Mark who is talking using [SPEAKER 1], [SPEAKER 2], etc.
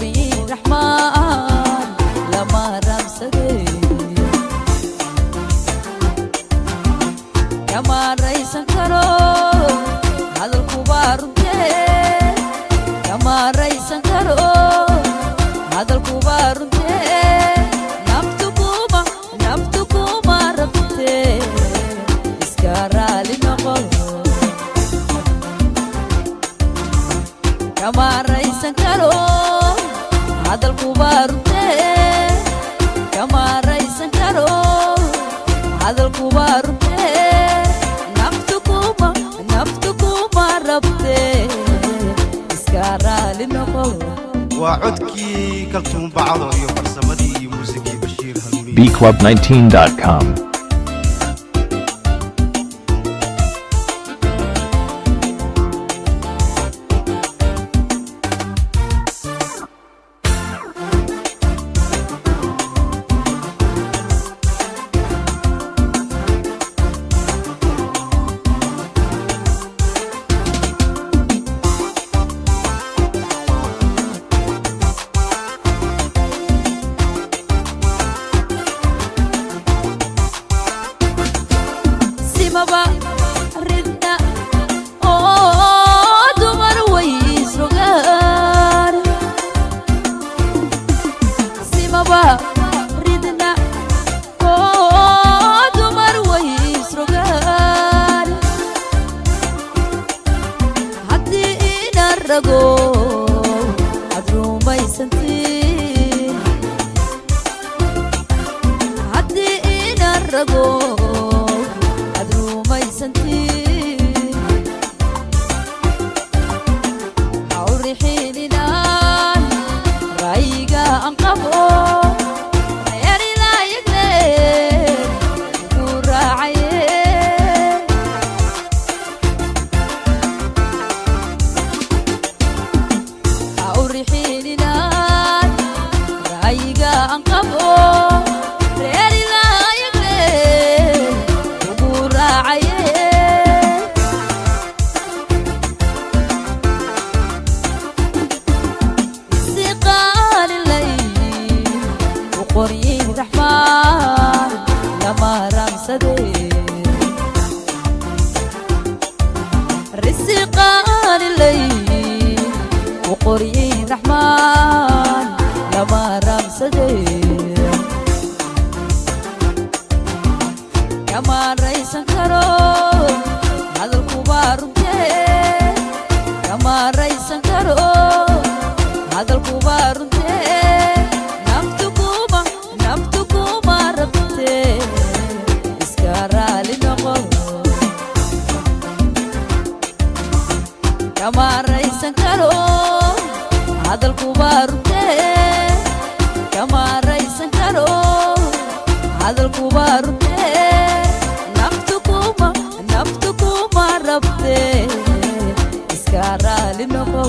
[SPEAKER 1] Qoryin Raxmaan lama raamsadee. Kama raysan karo hadalkuba runtee, kama raysan karo hadalkuba runtee. Naftu kuma, naftu kuma rabtee, iska raali noqo. Kama raysan karo hadalkuba runtee, kama raysan karo hadalkuba runtee. Naftu kuma, naftu kuma rabtee, iska raali noqo.
[SPEAKER 2] Waa codkii Kaltuun Bacdo iyo farsamadii iyo muusikii Bashiir Hanuuniye.
[SPEAKER 3] bclub19.com.
[SPEAKER 1] Simaba ridna oo dumar way isrogaan. Simaba ridna oo dumar way isrogaan. Haddii inaan rago aad rumaysantiin, haddii inaan rago aad rumaysantiin, ha u rixiininaan ra'yiga aan qabo. Reerilayagle ugu raacaye. Ha u rixiininaan ra'yiga aan qabo, reerilayagle ugu raacaye. Si qaalilay u qoryin Raxmaan lama raamsadee. Risiqaalilay u qoryin Raxmaan lama raamsadee. Kama raysan karo hadalkuba runtee, kama raysan karo hadalkuba runtee. Naftu kuma, naftu kuma rabtee, iska raali noqo. Kama raysan karo hadalkuba runtee, kama raysan karo hadalkuba runtee. Naftu kuma, naftu kuma rabtee, iska raali noqo.